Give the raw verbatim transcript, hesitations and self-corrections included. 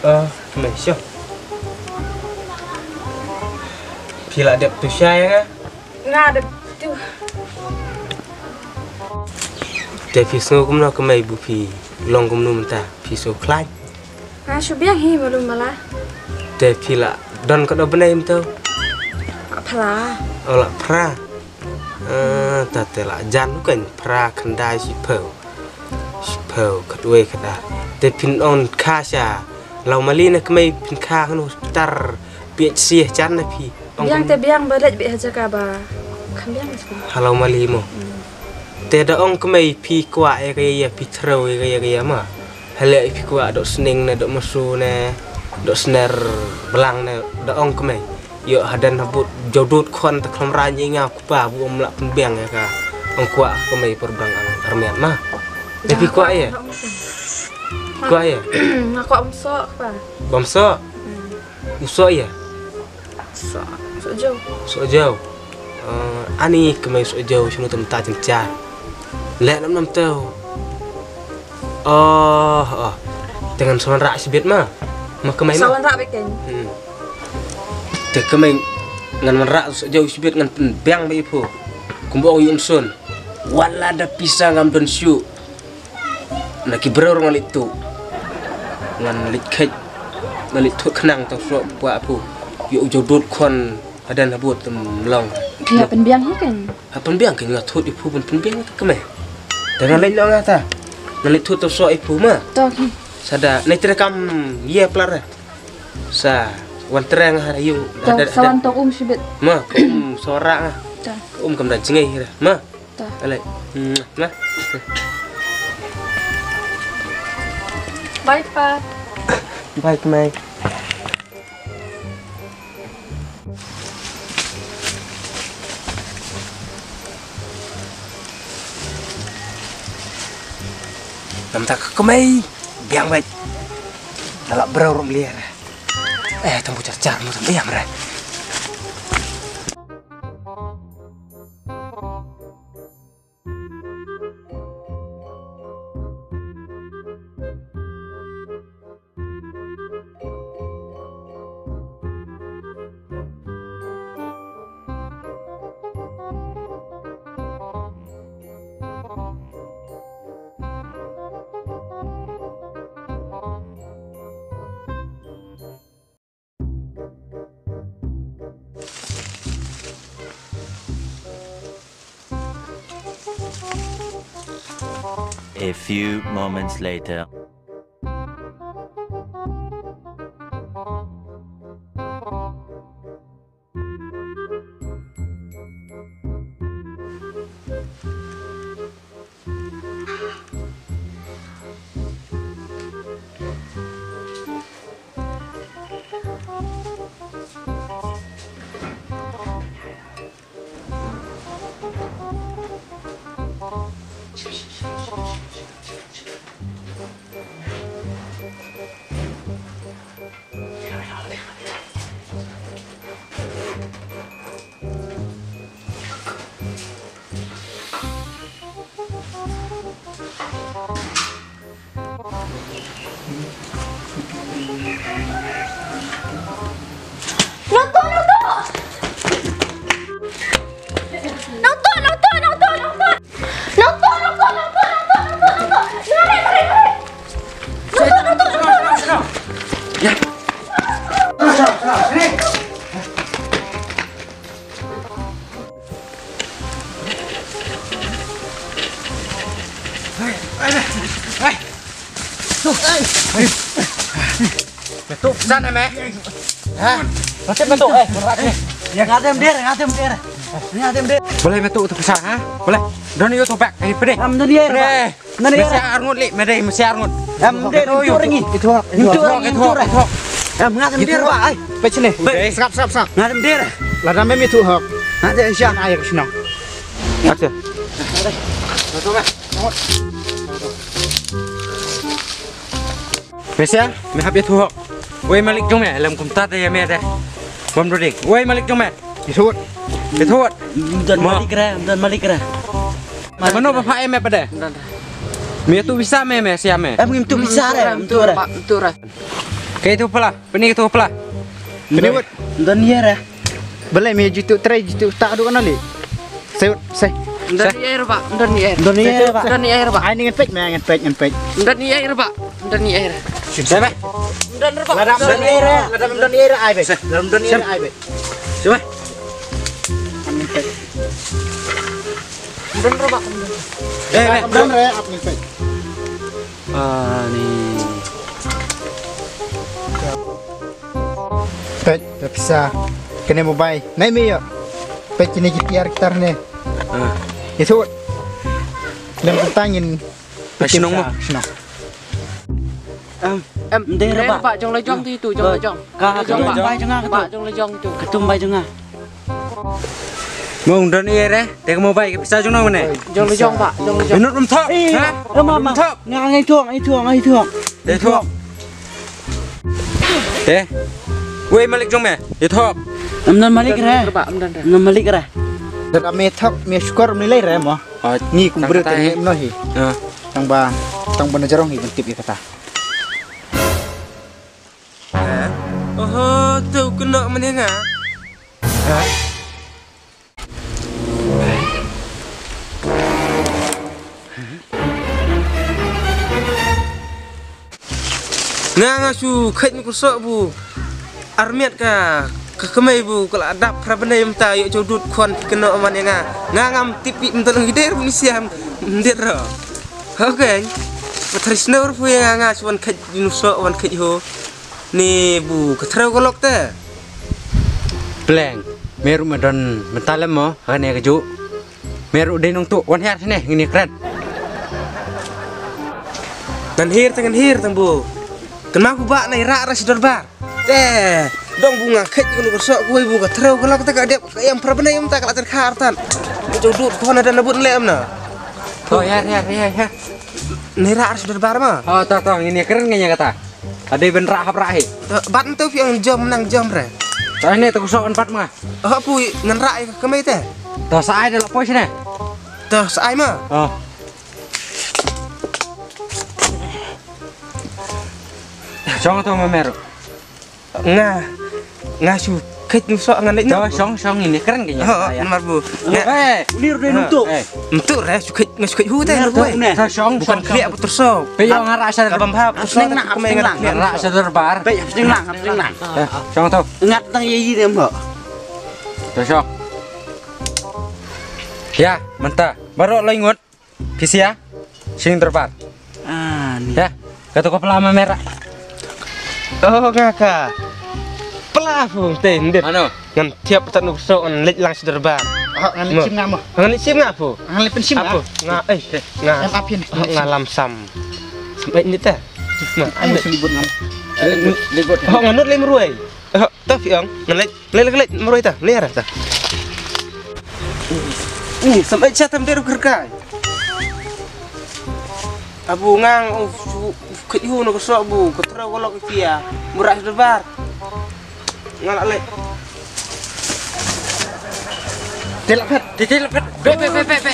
Ah, me sho. Phi la dep tu shai nga? Nga dep tu. Te phi sngew kumno kmei, bu phi long kumno mynta? Phi sngew khlaiñ? Nga shu biang hi malu mala. Te phi la don katno bnai mynta? Phra. O, la phra. Ah, ta te la jan u kan phra khyndai shiphew. Shiphew khatwei khatar. Te phin ong kha sha Lawmali ne kmei, phin kha hanu tar P H C jan ne phi? Ong biang kum- te biang ba leit beh ha jaka ba kham biang sih. Ha Lawmali mo. Hmm. Te da ong kmei phi kwah ïa ka ïa, phi threw ïa ka ïa, ka ïa ma. Hale phi kwah doh sning ne, doh masu ne, doh sner blang ne, da ong kmei. Ïoh hadan habud jodut khon ta khlem rang ïa nga kpa, bu ym lah pynbiang ïa ka. Ong kwah kmei por blang ang armiat ma. Te phi kwah ïa? Kwah ïa? Nga kwah bym soh kpa. Bym soh? Hmm. U soh ïa? Soh, soh jaw. Soh jaw. Eh, ani kmei soh jaw shinu tam ta jynjar. Leh nam nam tau. Oh, oh. Te ngan sa wanrah shibit ma. Ma kmei ma. Sa wanrah beit kein. Hmm. Te kmei ngan wanrah soh jaw shibit ngan pynbiang beit ïa phi. Kumba ong ïa u Nson. Wat la da pisa ngam don shuh. Na ki briew ruh ngan leit tuh. Ngan leit kheit. Ngan leit tuh khnang tang shuh pua phu. Ïoh u jodut khon hadan habud tam long. Phi hap pynbiang hi kein. Hap pynbiang kein, nga thut ïa phu ban pynbiang ka kmei. Te ngan leit noh nga ta. Ngan leit thut tang shuh ïa phu ma. To ki. Sa da nai tre kam ïa plar. Sa wan tre nga ha ïing. To, sa wan tong um shibit. Ma, ka um sora nga. To. Ka um kam da jngai hi ma. Ta. Alai. Mwah. Bye, Pa. Bye, kmei. Namta ka kmei biang beit. Dalam berau rong liar. Eh, tunggu jar-jar mu tam diam re. A few moments later. Nonton, nonton! Nonton, nonton, nonton, nonton! Nonton, nonton, nonton, nonton, nonton, nonton! Mari, mari, mari! Nonton, nonton, nonton, nonton! Ya. Sini. Hai, hai, hai. Tuh, hai. Tuh, pesan, em, eh? Ha? Nanti bentuk, eh, berat nih. Ya, ngatem dir, ngatem dir. Ngatem dir. Boleh bentuk tu pesan, ha? Boleh. Don yu tu pak, eh, pedih. Am, don dir, pedih. Pak. Nani mesti ya? Arngut li, mesti arngut. Em, de, itu, itu orang ni. Itu hak, itu hak. Itu orang ni, itu orang. Em, ngat em dir, Pak, ai. Pecah ni. Baik, serap, serap, serap. Ngat em dir. Lada mem itu hak. Ngat em siang. Ayo ke sini. Acha. Mesia, me hap ïathuh hok. Wei malik jong me, lem kumta te ïa me te. Bam dodi. Wei malik jong me. Ïathuh. Ïathuh. Don malik re, don malik re. Mano ba pha em me pade? Me tu bisa me, me sia me. Em ngim tu bisa re, em tu re. Em tu re. Kaei tu pala? Pynïa tu pala? Pynïa wut. Don ïa re. Balei me jitu trai jitu ta du kana li. Sai wut, sai. Don ïa re ba, don ïa re. Don ïa re ba. Don ïa re ba. Ai ni ngan peit me ngan peit ngan peit. Don ïa re ba. Don ïa re. Sai me. Don re ba. Ladam don ïa re, ladam don ïa re ai be. Ladam don ïa re ai be. Sai me. Ngan peit. Don re ba. Eh, eh, don re ap ngan peit. Ani. Peit, da pisa. Kane mobile. Nai me yo. Peit kine ki tiar kitar ne. Ah. Itu. Lem tangin. Ai, shnong mo. Shnong. Em, em, mdei re ba. Ba jong la jong tu itu, jong la jong. Ka, ka jong ba. Bai jong nga ka tu. Ba jong la jong itu. Ka tum bai jong nga. Mong don ïa re, te ka mobile ka pisa jong nong ne. Jong le jong ba, jong le jong. Minut um thok. Ha? Em ma ma. Nga ngai thok, ngai thok, ngai thok. Te thok. Te. Wei malik jong me. Te thok. Em don malik re. Em don malik re. Te me thok me shukor me lai re mo. Ni kum bret te no hi. Tang ba, tang ba na jarong hi ban tip ïa kata. Oho, tu kena mane nga. Nga nga shu khet ni kusok bu. Armiat ka ka kemai bu ka la dap phra bnai mynta ïoh jaw dud khon kena man ïa nga. Nga ngam tip ïa mynta lang hider bu ni siam. Ndir ro. Okay. Pathar snor pu ïa nga shu wan khet ni kusok wan khet ho. Ni bu ka threw ka lok te. Pleng, me ruh me don mynta lem mo, ha kane ka juh. Me ruh dei nongtuh, wan hiar sini, ngin ïa kren. Ngan hiar tang, ngan hiar tang bu. Kynmaw ku ba na ira ra shi dorbar. Te, dong bu nga khet ku ka sok ku bu ka threw ka lok te ka dep ka em phra bnai em ta ka la ter kha artan. Ka jong dut ko na dan na but lem na. To hiar, hiar, hiar, hiar. Na ira ra shi dorbar ma. Oh, to, to, ngin ïa kren ngin ïa kata. Ade ben rah hap rah hi. Eh, bat ntu phi ang jom nang jom re. Ta ne ta kusok an bat ma. Oh, pui ngan rah ka kemai te. Ta sa ai da la poi sini. Ta sa ai ma. Oh. Jong to ma mer. Nga nga shu khet nu sok ngan leit. Jong jong ini keren kayaknya. Oh, namar bu. Nga eh, uni ruh dei ntu. Ntu re shu khet nga shu khet hu te. Bukan khliak bu terso. Pe yo nga rasa ka bam hap. Sning na sning lang. Rasa derbar. Pe sning lang, sning lang. Jong to. Ngat tang ye yi dem ho. Jong. Ya, mynta. Baroh lai ngut. Pisia, sing terbar. Ah, ni. Ya, kata ko pelama merah. Oh, ngaka. Pela pu te ndir. Ano? Ngan tiap tak nuk sok ngan leit lang sederbar. Oh, ngan leit sim ngamo. Ngan leit sim ngapu. Ngan leit pensim apu. Nga eh nga. Em apin. Nga lam sam. Sampai ni te. Nah, ayo sini buat ngam. Libut. Oh, nganut lem ruai. Oh, tapi ang ngan leit. Lei lei lei marwei ta, lei ara ta. Ni sampai chatam deru kerkai. Abu ngang u kit hu no ko sok bu, ko tro ko lok kia. Murak debar. Ngalak lei. Telak pet, telak pet. Be be be be be.